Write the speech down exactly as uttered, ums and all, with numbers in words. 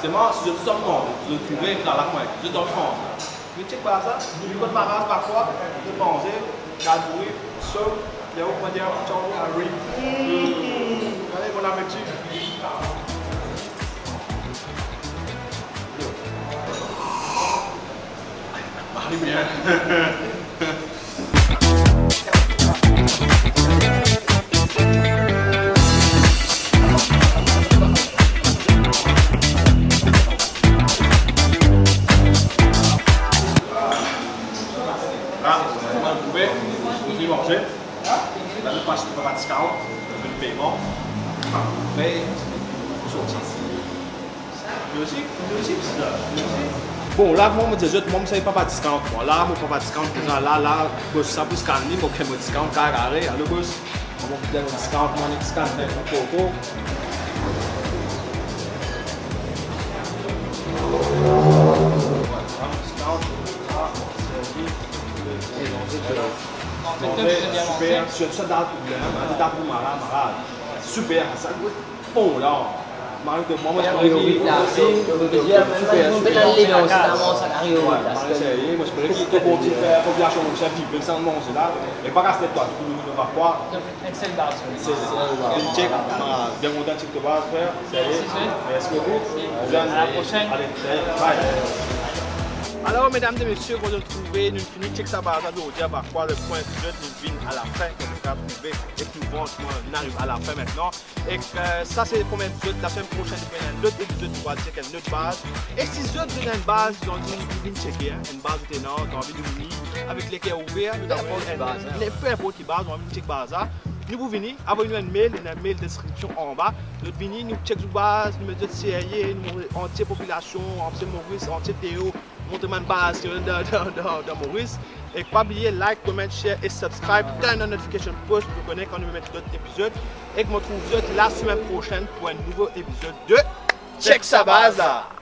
Selman, si zot zame manze, zot trouve, la, la, mwa, zot zame manze. Vinn chek par sa, vinn kot maraz, par kwa, zot manze, gard bourik, so, leo, kouma dir, tchao, ari. Allez, bon appétit. Mari bien. La, kouma zot trouve, nou finn manze. La, nou pas par Papa Discount, nou finn peyman. Apre, nou sorti. Mizik, mizik, sa, mizik. Bon, la, kouma mo dir zot, mwa, mo servi Papa Discount, mwa. La, mo Papa Discount, deza, la, la, bos, sa pou scan li, mo, mo discount, kare, kare. Alo, bos. Mo donn discount, mo, discount, mo koko. Discount, sa, servi, servi. Super, sur ça, t'as un problème, hein, t'as un problème, malade, malade. Super, sa, bon, la. Mari de mwa, mo espere ki... Super, super. Mari, sa ye, mo espere ki to Bondie fer popilasion Moris viv, mem san manze la, e pa kas tet twa, tou nou, nou va krwar. Enn sel baz. Enn sel baz. Vinn chek, ma, bien kontan chek to baz, frer. Sa ye. Mersi, frer. Mersi boukou. Mersi. A la prosenn. Ale, sa ye. Bye. Alor, medam e mesie, kouma zot trouve, nou fini chek sa baz la, nou dir, ba, kwa, le pwin ki zot, nou vinn a la fin, kouma zot trouve, ek nou vant, nou ariv a la fin aster. Ek, euh, sa se premie epizod. Lasemenn prosenn, nou pou ena enn lot epizod, nou pou al chek enn lot baz. E si zot, zot ena enn baz, zot anvi nou vinn cheke, hein, enn baz zot ena, zot anvi nou vini avek leker ouver, nou... Ninport ki baz, hein. Ninport ki baz, zot anvi nou chek baz la. Nou pou vini, avoy nou enn mail, ena enn mail deskripsion anba. Zot vini, nou chek zot baz, nou met zot serye, nou antie popilasion, antie Moris, antie Teo, montre bann baz ki ena dan, dan, dan, dan Moris. E pa bliye like, comment, share e subscribe, turn on notification post pou kone kan nou met lot epizod. Ek mo trouv zot lasemenn prosenn pou enn nouvo epizod de Chek sa baz la.